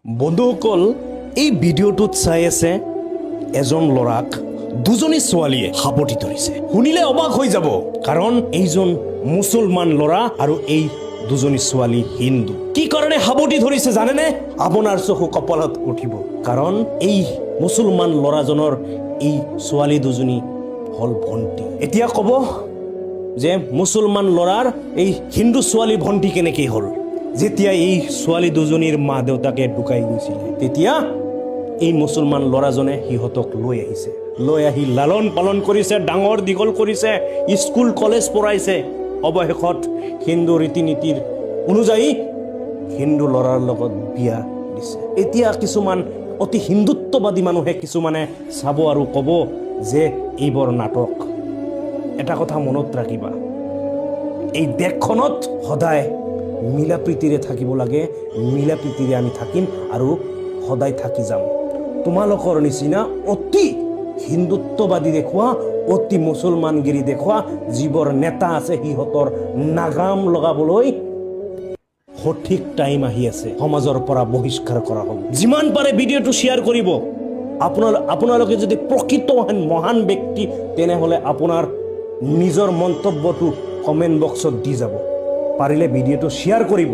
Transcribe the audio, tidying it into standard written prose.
বন্ধুসকল, এই ভিডিঅ'টোত চাই আছে এজন ল'ৰাক দুজনী ছোৱালীয়ে সাৱটি ধৰিছে। শুনিলে অবাক হৈ যাব, কাৰণ এইজন মুছলমান ল'ৰা আৰু এই দুজনী ছোৱালী হিন্দু। কি কাৰণে সাৱটি ধৰিছে জানেনে? আপোনাৰ চকু কপালত উঠিব, কাৰণ এই মুছলমান ল'ৰাজনৰ এই ছোৱালী দুজনী হ'ল ভণ্টি। এতিয়া ক'ব যে মুছলমান ল'ৰাৰ এই হিন্দু ছোৱালী ভণ্টি কেনেকৈ হ'ল? যেতিয়া এই ছোৱালী দুজনীৰ মা দেউতাকে ঢুকাই গৈছিলে, তেতিয়া এই মুছলমান ল'ৰাজনে সিহঁতক লৈ আহিছে। লৈ আহি লালন পালন কৰিছে, ডাঙৰ দীঘল কৰিছে, স্কুল কলেজ পঢ়াইছে। অৱশেষত হিন্দু ৰীতি নীতিৰ অনুযায়ী হিন্দু ল'ৰাৰ লগত বিয়া দিছে। এতিয়া কিছুমান অতি হিন্দুত্ববাদী মানুহে কিছুমানে চাব আৰু ক'ব যে এইবোৰ নাটক। এটা কথা মনত ৰাখিবা, এই দেশখনত সদায় মিলা প্ৰীতিৰে থাকিব লাগে। মিলা প্ৰীতিৰে আমি থাকিম আৰু সদায় থাকি যাম। তোমালোকৰ নিচিনা অতি হিন্দুত্ববাদী দেখুওৱা, অতি মুছলমানগিৰি দেখুওৱা যিবোৰ নেতা আছে, সিহঁতৰ নাগাম লগাবলৈ সঠিক টাইম আহি আছে। সমাজৰ পৰা বহিষ্কাৰ কৰা হ'ব। যিমান পাৰে ভিডিঅ'টো শ্বেয়াৰ কৰিব। আপোনালোকে যদি প্ৰকৃত মহান ব্যক্তি, তেনেহ'লে আপোনাৰ নিজৰ মন্তব্যটো কমেণ্ট বক্সত দি যাব। পাৰিলে ভিডিঅ'টো শ্বেয়াৰ কৰিব।